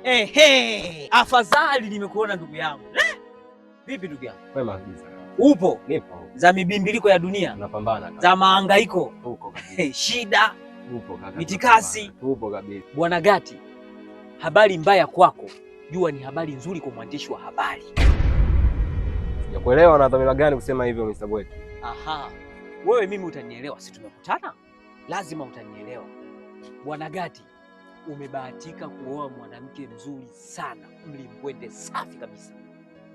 Ehe, afadhali nimekuona ndugu yangu. Eh? Vipi ndugu yangu? Kwema kabisa. Upo? Nipo. Za mibimbiliko ya dunia. Tunapambana kaka. Za mahangaiko. Uko kabisa. Shida. Upo kaka. Mitikasi. Upo kabisa. Bwana Gati, habari mbaya kwako, jua ni habari nzuri kwa mwandishi wa habari. Sijakuelewa na dhamira gani kusema hivyo Mr. Bwete? Aha. Wewe mimi utanielewa, si tumekutana? Lazima utanielewa. Bwana Gati, umebahatika kuoa mwanamke mzuri sana, mlimbwende safi kabisa,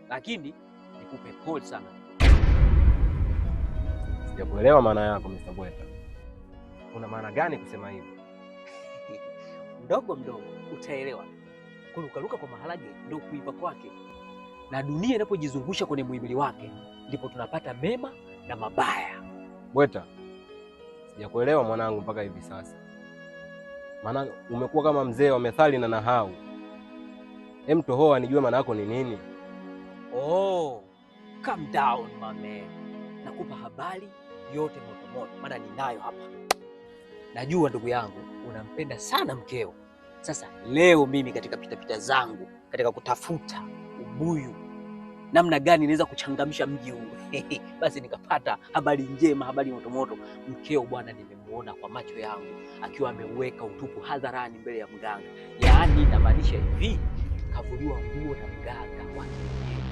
lakini nikupe pole sana. Sijakuelewa maana yako Mr. Bweta. Una maana gani kusema hivyo? Mdogo mdogo utaelewa. Kurukaruka kwa maharage ndo kuiva kwake, na dunia inapojizungusha kwenye muhimili wake ndipo tunapata mema na mabaya. Bweta, sijakuelewa mwanangu mpaka hivi sasa. Maana umekuwa kama mzee wa methali na nahau. Hem, tohoa nijue maana yako ni nini? Oh, calm down my man. Nakupa habari yote moto moto, maana ninayo hapa. Najua ndugu yangu unampenda sana mkeo. Sasa leo mimi katika pitapita zangu katika kutafuta ubuyu, namna gani naweza kuchangamsha mji huu basi nikapata habari njema, habari motomoto. Mkeo bwana, nimemuona kwa macho yangu akiwa ameuweka utupu hadharani mbele ya mganga. Yaani namaanisha hivi, kavuliwa nguo na mganga wa kienyeji.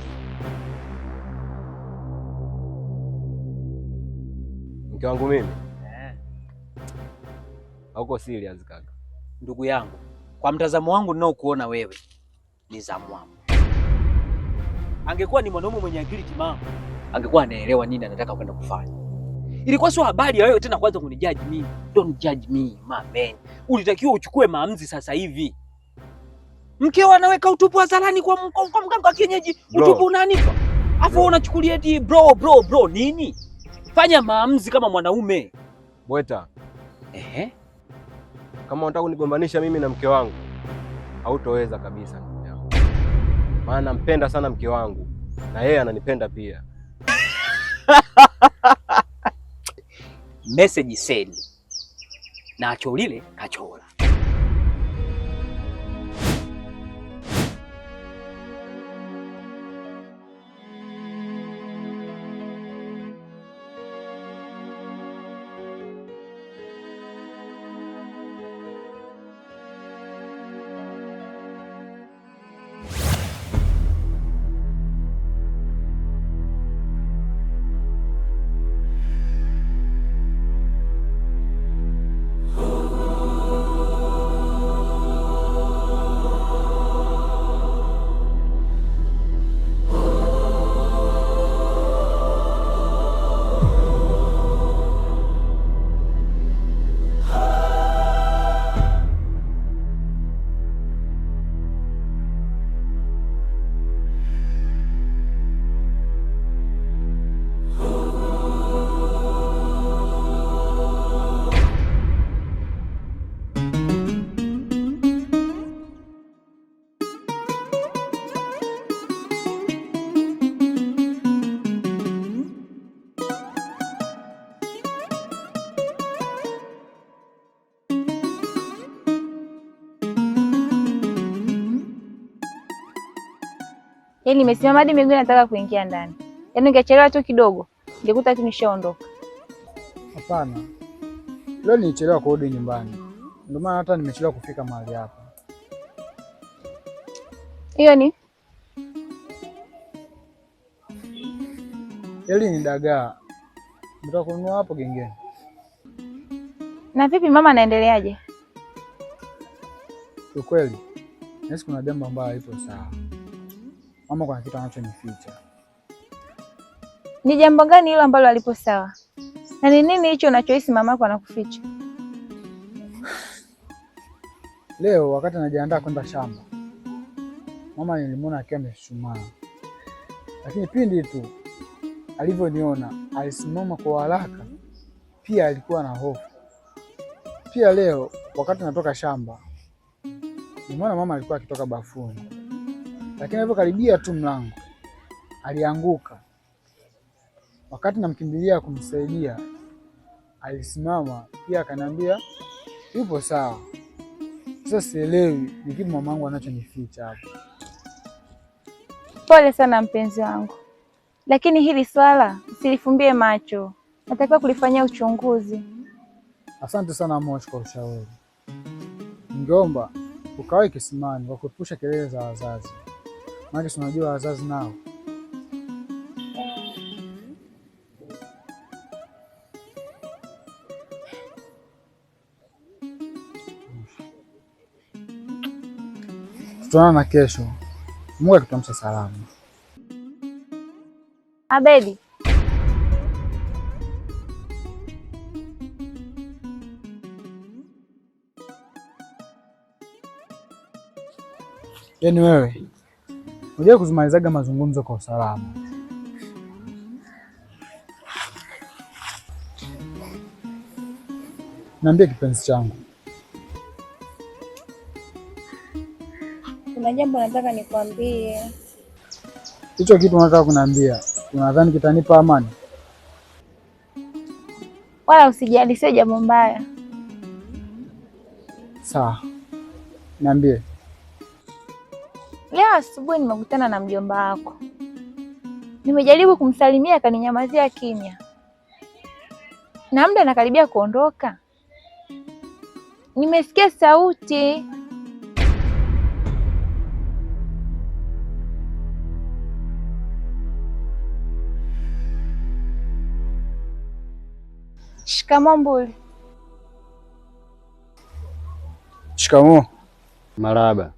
Mke wangu mimi? Eh. Hauko serious kaka? Ndugu yangu, kwa mtazamo wangu ninaokuona wewe ni zamwamu. Angekuwa ni mwanaume mwenye akili timamu, angekuwa anaelewa nini anataka kwenda kufanya. Ilikuwa sio habari ya wewe tena kwanza kunijudge mimi. Don't judge me, my man. Ulitakiwa uchukue maamuzi sasa hivi. Mkeo anaweka utupu hadharani kwa mganga wa kienyeji, utupu unaanikwa. Afu unachukulia eti bro bro bro nini? Fanya maamuzi kama mwanaume. Bweta. Ehe. Kama unataka kunigombanisha mimi na mke wangu, hautoweza kabisa ndugu yangu. Maana nampenda sana mke wangu na yeye ananipenda pia. Message send. Na acholile kachola. Yaani nimesimama hadi miguu nataka kuingia ndani. Yaani ungechelewa tu kidogo, ningekuta tu nishaondoka. Hapana. Leo nilichelewa kurudi nyumbani. Ndio maana hata nimechelewa kufika mahali hapa. Hiyo ni? Hili ni dagaa. Nimetoka kununua hapo gengeni. Na vipi mama anaendeleaje? Kiukweli, nahisi kuna jambo ambalo halipo sawa. Mama kuna kitu anachonificha. Ni jambo gani hilo ambalo halipo sawa? Na ni nini hicho unachohisi mamako anakuficha? Leo wakati najiandaa kwenda shamba, mama nilimwona akiwa amechuchumaa, lakini pindi tu alivyoniona alisimama kwa haraka. Pia alikuwa na hofu. Pia leo wakati natoka shamba, Nimeona mama alikuwa akitoka bafuni, lakini alipokaribia tu mlango alianguka. Wakati namkimbilia kumsaidia, alisimama pia akaniambia yupo sawa. Sasa sielewi ni kipi mamangu anachonificha hapo. Pole sana mpenzi wangu, lakini hili swala usilifumbie macho, natakiwa kulifanyia uchunguzi. Asante sana Moshi kwa ushauri. Ningeomba ukawahi kisimani kwa kuepusha kelele za wazazi, maana si unajua wazazi nao. Tutaonana kesho, Mungu akituamsha salama. Abedi, Yaani wewe unajua kuzimalizaga mazungumzo kwa usalama. Niambie kipenzi changu. kuna jambo nataka nikwambie. Hicho kitu unataka kuniambia, unadhani kitanipa amani? Wala usijali, sio jambo mbaya. Sawa, niambie. Leo asubuhi nimekutana na mjomba wako, nimejaribu kumsalimia akaninyamazia kimya, na muda nakaribia kuondoka, nimesikia sauti. Shikamoo Mbuli. Shikamoo. Marahaba.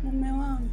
Mume wangu,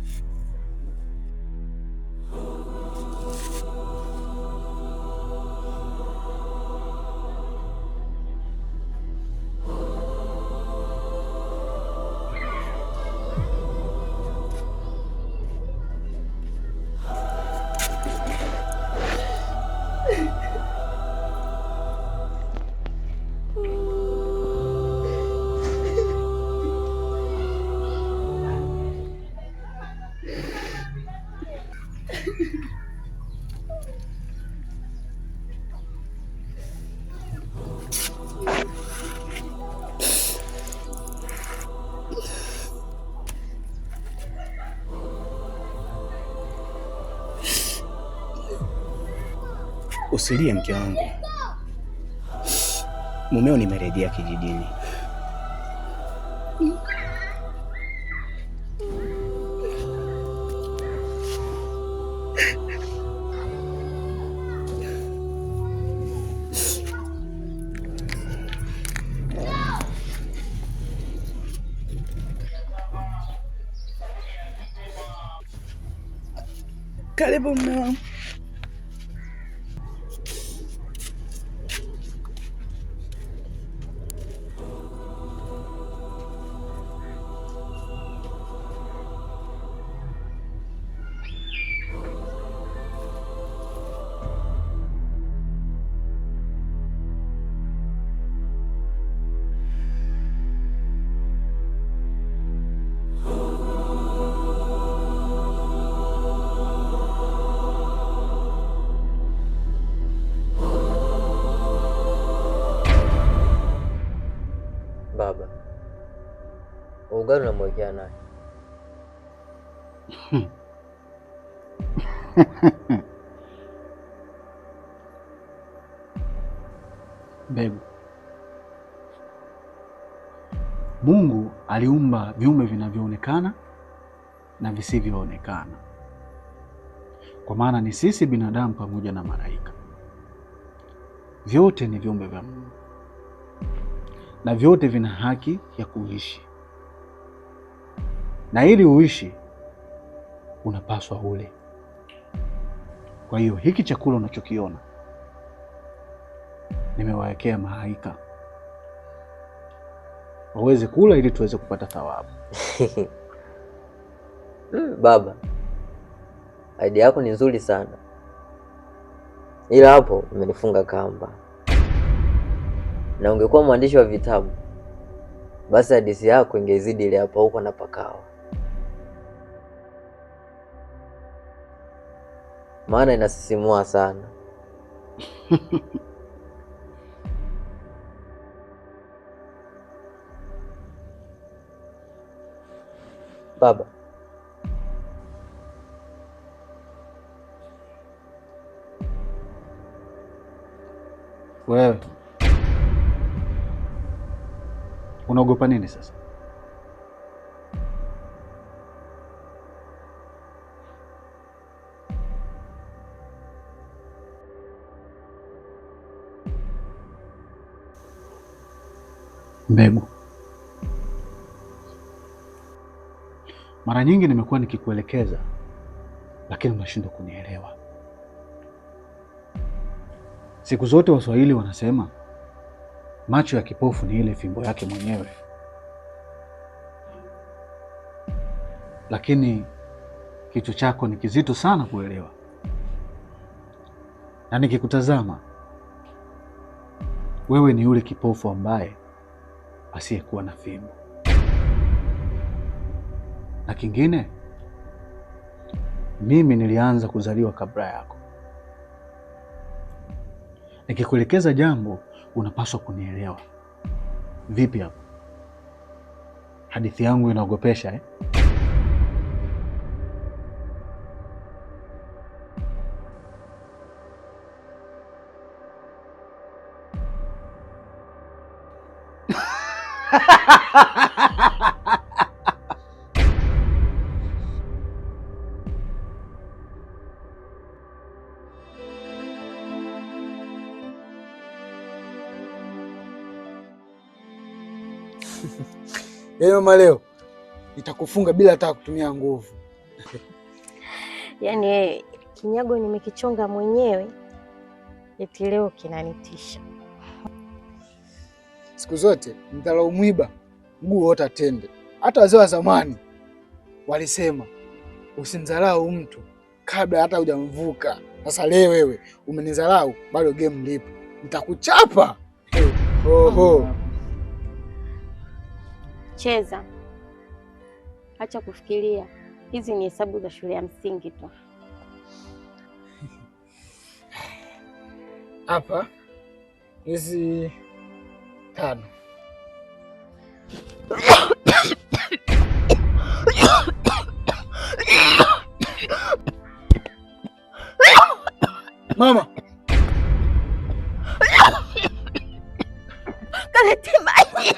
Usilie mke wangu, mumeo nimerejea kijijini. Karibu mume wangu. Ugali unamwekea nani? Mbegu, Mungu aliumba viumbe vinavyoonekana na visivyoonekana, kwa maana ni sisi binadamu pamoja na malaika. Vyote ni viumbe vya Mungu na vyote vina haki ya kuishi, na ili uishi unapaswa ule. Kwa hiyo hiki chakula unachokiona nimewawekea malaika waweze kula ili tuweze kupata thawabu. Baba, idea yako ni nzuri sana, ila hapo umenifunga kamba. Na ungekuwa mwandishi wa vitabu, basi hadithi yako ingezidi ile hapa huko na pakawa, maana inasisimua sana. Baba, wewe unaogopa nini sasa? Mbegu, mara nyingi nimekuwa nikikuelekeza lakini unashindwa kunielewa. Siku zote Waswahili wanasema macho ya kipofu ni ile fimbo yake mwenyewe, lakini kichwa chako ni kizito sana kuelewa, na nikikutazama wewe ni yule kipofu ambaye asiyekuwa na fimbo. Na kingine, mimi nilianza kuzaliwa kabla yako. Nikikuelekeza jambo unapaswa kunielewa. Vipi hapo? Hadithi yangu inaogopesha eh? Yaani mama, leo nitakufunga bila hata kutumia nguvu. Yaani kinyago nimekichonga mwenyewe, eti leo kinanitisha. Siku zote mdharau mwiba mguu wote atende. Hata wazee wa zamani walisema usimdharau mtu kabla hata hujamvuka. Sasa leo wewe umenidharau, bado game lipo, nitakuchapa. Hey, oho. Cheza, acha kufikiria. Hizi ni hesabu za shule ya msingi tu. Hapa hizi 5. Mama, kalete maji.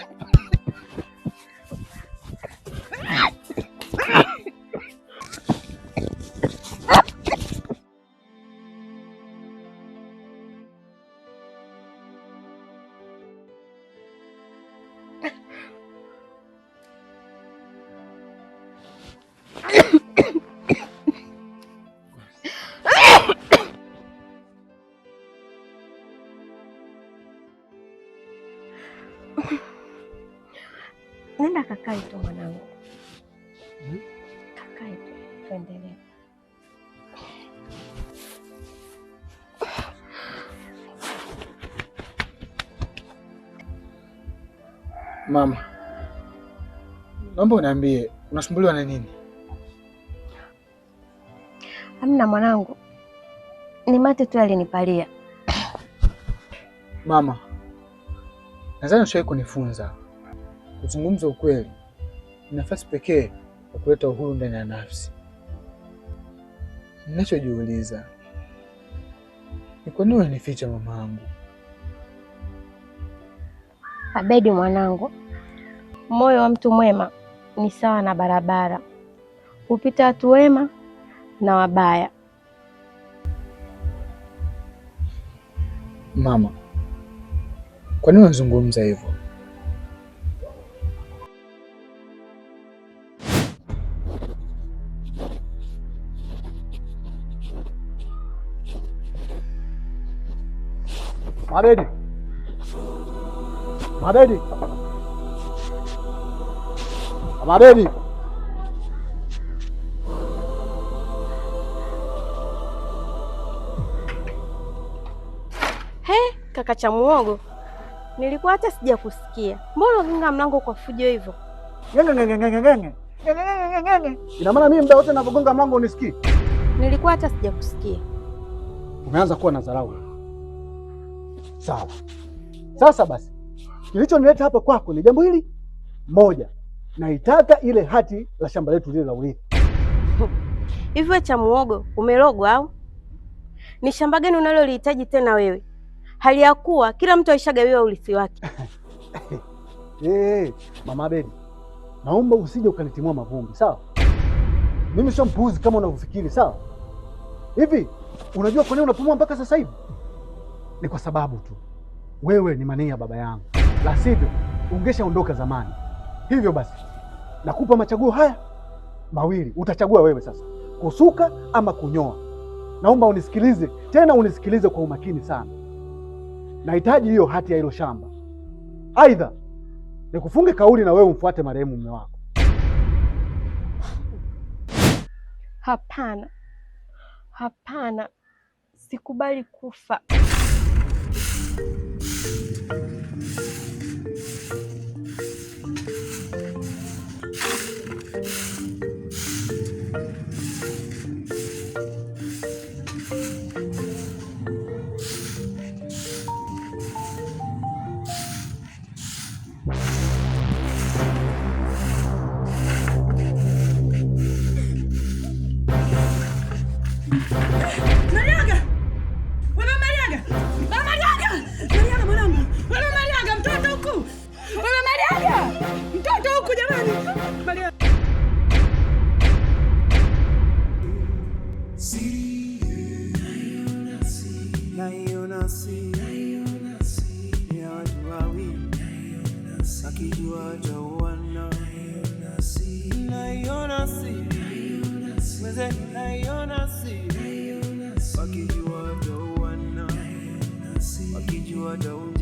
Nenda kakae tu mwanangu. Kakae tu, tuendelee. Mama, naomba uniambie unasumbuliwa na nini? Hamna mwanangu, ni mate tu alinipalia. Mama, nadhani ushawahi kunifunza kuzungumza ukweli Ni nafasi pekee ya kuleta uhuru ndani ya nafsi. Ninachojiuliza ni kwa nini unanificha mamangu? Abedi mwanangu, moyo wa mtu mwema ni sawa na barabara, hupita watu wema na wabaya. Mama, kwa nini unazungumza hivyo? Mabedi, Mabedi, Mabedi. He, kaka cha muogo, nilikuwa hata sijakusikia. Mbona unagonga mlango kwa fujo hivyo? Ngenge. Ina maana mimi muda wote ninapogonga mlango unisikii? Nilikuwa hata sijakusikia. Umeanza kuwa na dharau. Sawa. Sasa basi, kilichonileta hapa kwako ni jambo hili moja. Naitaka ile hati la shamba letu lile la urithi. Hivi wewe cha muogo umerogwa au? Ni shamba gani unalolihitaji tena wewe, hali ya kuwa kila mtu aishagawiwa urithi wake? Hey, Mama Abedi, naomba usije ukanitimua mavumbi, sawa? Mimi sio mpuuzi kama unavyofikiri, sawa? Hivi unajua kwa nini unapumua mpaka sasa hivi? Ni kwa sababu tu wewe ni mania baba yangu, la sivyo ungeshaondoka zamani. Hivyo basi nakupa machaguo haya mawili, utachagua wewe sasa, kusuka ama kunyoa. Naomba unisikilize tena, unisikilize kwa umakini sana. Nahitaji hiyo hati ya hilo shamba, aidha nikufunge kauli na wewe umfuate marehemu mume wako. Hapana, hapana, sikubali kufa. Mariaga! Wewe Mariaga! Mama Mariaga! Mariaga mwanangu! Wewe Mariaga mtoto huku! Wewe Mariaga! Mtoto huku jamani! Mariaga. Naiona siri ya watu wawili akijua wataoana. Naiona siri mwenzenu, naiona siri wakijua wataoana, wakijua wataoana.